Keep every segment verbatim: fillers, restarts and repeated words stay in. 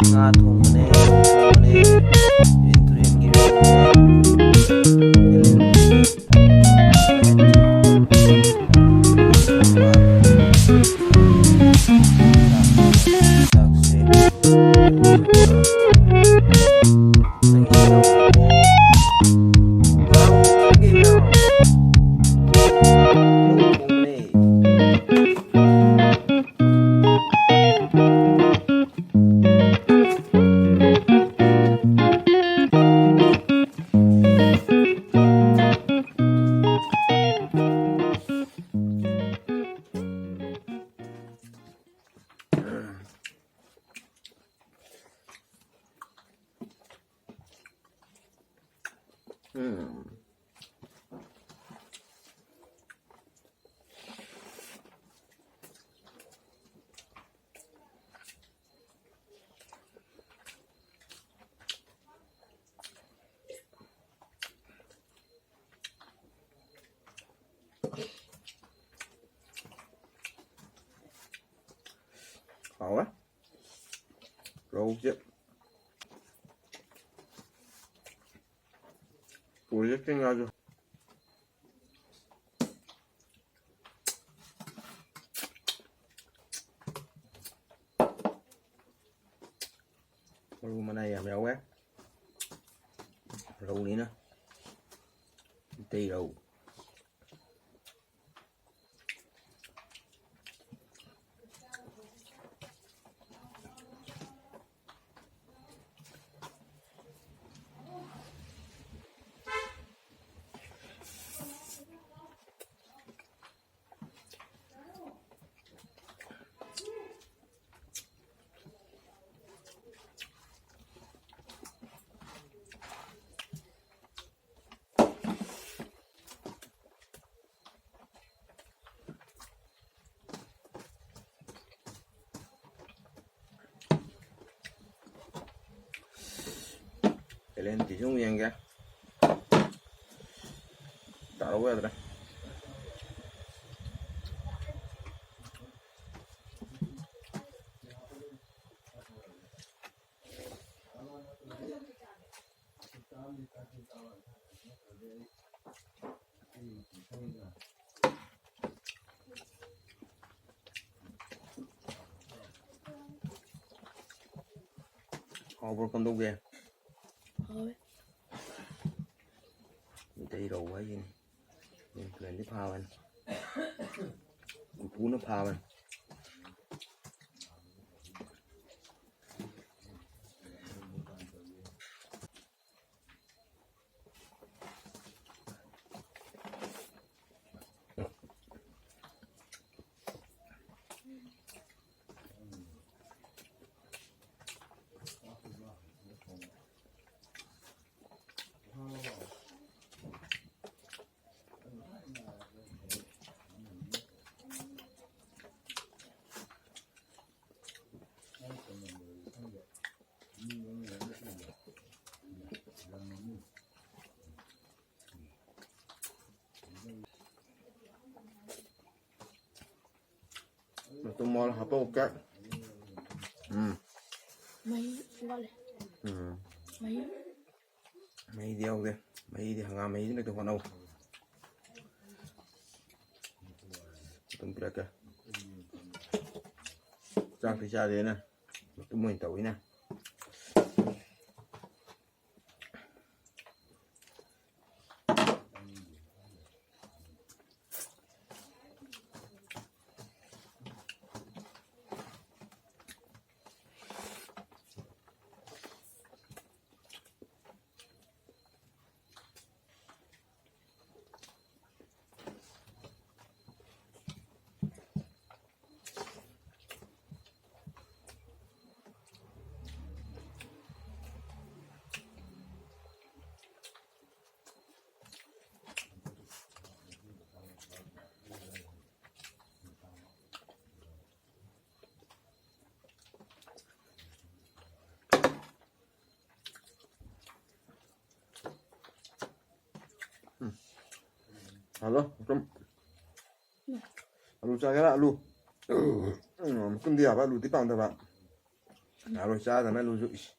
ꯉꯥ ꯊꯣꯡꯕꯅꯦ, ꯊꯣꯡꯕꯅꯦ, ꯌꯦꯟ ꯇꯨꯔꯦꯟꯒꯤ ꯏꯔꯣꯟꯕꯅꯦ꯫ ꯆꯥꯛꯁꯦ꯫ ꯎꯝ꯫ ꯍꯥꯎꯋꯦ꯫ ꯔꯧꯁꯦ ꯄꯨꯔꯤꯁꯦ ꯆꯤꯡꯉꯛꯑꯁꯨ꯫ ꯃꯔꯨ ꯃꯅꯥꯏ ꯌꯥꯝ ꯌꯥꯎꯋꯦ꯫ ꯔꯧꯅꯤꯅ꯫ ꯃꯩꯇꯩ ꯔꯧ꯫ ꯀꯦꯂꯦꯟꯗꯤꯁꯨ ꯑꯃꯨꯛ ꯌꯦꯡꯒꯦ꯫ ꯇꯥꯔꯧ ꯌꯥꯗ꯭ꯔꯦ꯫ ꯍꯥꯎꯕ꯭ꯔꯣ, ꯀꯝꯗꯧꯒꯦ? ꯍꯥꯎꯋꯦ꯫ ꯃꯤꯇꯩ ꯔꯧ ꯍꯥꯏꯁꯤꯅꯤ꯫ ꯃꯤꯡ ꯈꯔꯗꯤ ꯐꯥꯕꯅꯤ꯫ ꯎꯄꯨꯅ ꯐꯥꯕꯅꯤ꯫ ꯃꯇꯨꯝ ꯃꯣꯔꯣꯛ ꯍꯥꯞꯄꯛꯀꯦ꯫ ꯎꯝ꯫ ꯃꯍꯤ ꯋꯥꯠꯂꯤ꯫ ꯎꯝ꯫ ꯃꯍꯤ꯫ ꯃꯍꯤꯗꯤ ꯌꯥꯎꯗꯦ꯫ ꯃꯍꯤꯗꯤ, ꯍꯪꯒꯥꯝ ꯃꯍꯤꯗꯨꯅ ꯍꯦꯛꯇ ꯍꯣꯠꯅꯧ꯫ ꯑꯗꯨꯝ ꯄꯤꯔꯛꯀꯦ꯫ ꯆꯥꯛꯇꯤ ꯆꯥꯗꯦꯅ ꯃꯇꯨꯝ ꯑꯣꯏꯅ ꯇꯧꯋꯤꯅ꯫ ꯎꯝ꯫ ꯍꯜꯂꯣ, ꯁꯨꯝ꯫ ꯎꯝ꯫ ꯑꯂꯨ ꯆꯥꯒꯦꯔꯥ? ꯑꯂꯨ꯫ ꯎꯝ, ꯃꯇꯨꯝꯗꯤ ꯌꯥꯕ, ꯑꯂꯨꯗꯤ ꯄꯥꯝꯗꯕ꯫ ꯌꯥꯔꯣꯏ, ꯆꯥꯗꯅ ꯑꯂꯨꯁꯨ꯫ ꯏꯁ꯫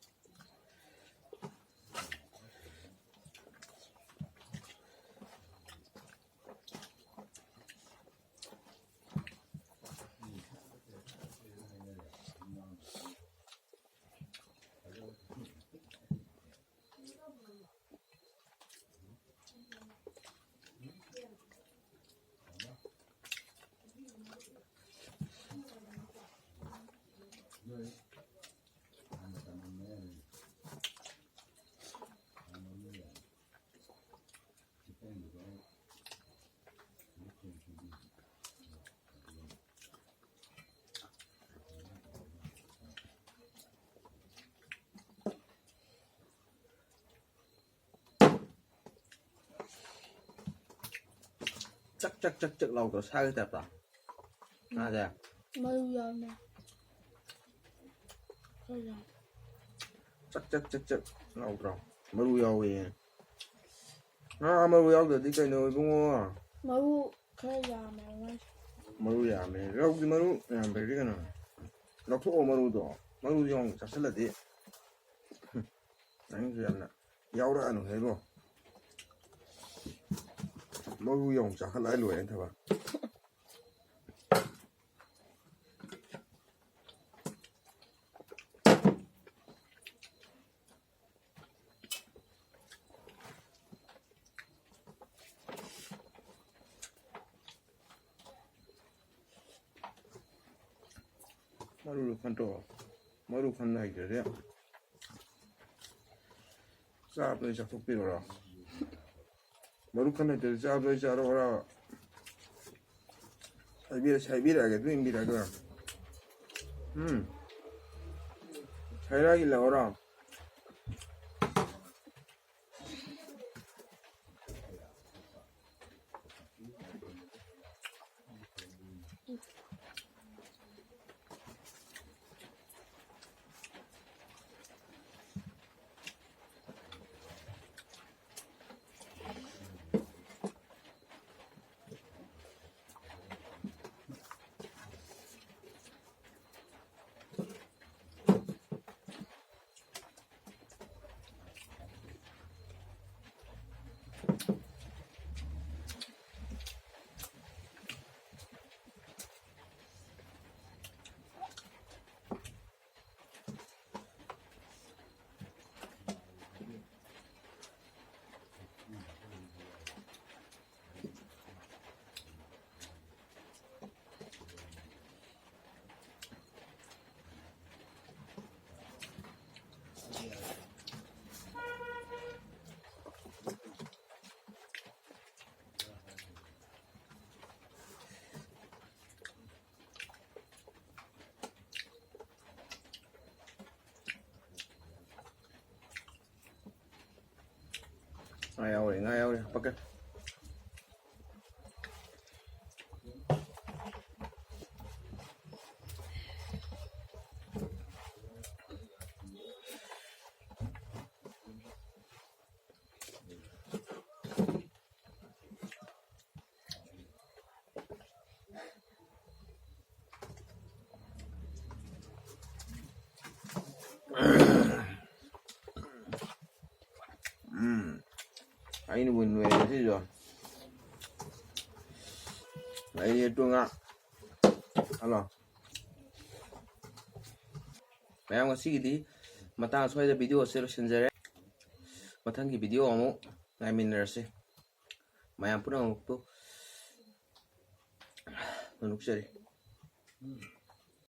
ꯆꯛ ꯆꯛ ꯆꯛ ꯂꯥꯎꯗ꯭ꯔꯣ, ꯁꯥꯒꯤ ꯇꯥꯏꯞꯇ? ꯉꯥꯁꯦ꯫ ꯃꯔꯨ ꯌꯥꯎꯅ꯫ ꯈꯔ ꯌꯥꯝ꯫ ꯆꯛ ꯆꯛ ꯆꯛ ꯆꯛ ꯂꯥꯎꯗ꯭ꯔꯣ? ꯃꯔꯨ ꯌꯥꯎꯋꯦ꯫ ꯉꯥ ꯃꯔꯨ ꯌꯥꯎꯗ꯭ꯔꯗꯤ ꯀꯩꯅꯣ ꯏꯕꯨꯡꯉꯣ? ꯃꯔꯨ ꯈꯔ ꯌꯥꯝꯃꯦ ꯉꯥꯁꯦ꯫ ꯃꯔꯨ ꯌꯥꯝꯃꯦ꯫ ꯔꯧꯒꯤ ꯃꯔꯨ ꯌꯥꯝꯗ꯭ꯔꯗꯤ ꯀꯩꯅꯣ? ꯂꯧꯊꯣꯛꯑꯣ ꯃꯔꯨꯗꯣ꯫ ꯃꯔꯨꯗꯣ ꯌꯥꯝ ꯆꯥꯁꯤꯜꯂꯗꯤ꯫ ꯅꯪꯁꯨ ꯌꯥꯝꯅ ꯌꯥꯎꯔꯛꯑꯅꯨ ꯍꯥꯏꯕꯣ꯫ ꯃꯔꯨ ꯌꯥꯝ ꯆꯥꯈꯠꯂꯛꯑ ꯂꯣꯏꯔꯦ ꯊꯕꯛ꯫ ꯃꯔꯨꯗꯨ ꯈꯟꯇꯣꯛꯑꯣ꯫ ꯃꯔꯨ ꯈꯟꯕ ꯍꯩꯇ꯭ꯔꯗꯤ ꯆꯥꯕꯗ ꯆꯥꯊꯣꯛꯄꯤꯔꯣꯔꯣ? ꯃꯔꯨ ꯈꯟ ꯍꯩꯇ꯭ꯔꯗꯤ ꯆꯥꯕꯗ ꯆꯥꯔꯣꯔꯣ? ꯁꯥꯏꯕꯤꯔ-, ꯁꯥꯏꯕꯤꯔꯛꯑꯒꯦ, ꯑꯗꯨ ꯏꯟꯕꯤꯔꯛꯑꯒꯦ꯫ ꯎꯝ꯫ ꯁꯥꯏꯔꯛꯑꯒꯦ, ꯂꯥꯛꯑꯣꯔꯣ? ꯉꯥ ꯌꯥꯎꯔꯤ, ꯉꯥ ꯌꯥꯎꯔꯤ, ꯍꯥꯄꯛꯀꯦ꯫ ꯎꯝ꯫ ꯑꯩꯅꯕꯨ ꯅꯣꯏꯔꯦ ꯉꯁꯤꯁꯨ꯫ ꯂꯩꯔꯦ ꯇꯨ ꯉꯥ꯫ ꯍꯜꯂꯣ꯫ ꯃꯌꯥꯝ ꯉꯁꯤꯒꯤꯗꯤ ꯃꯇꯥꯡ ꯑꯁ꯭ꯋꯥꯏꯗ video ꯑꯁꯦ ꯂꯣꯏꯁꯤꯟꯖꯔꯦ꯫ ꯃꯊꯪꯒꯤ video ꯑꯃꯨꯛ ꯉꯥꯏꯃꯤꯟꯅꯔꯁꯤ꯫ ꯃꯌꯥꯝ ꯄꯨꯝꯅꯃꯛꯄꯨ ꯅꯣꯛꯆꯔꯤ꯫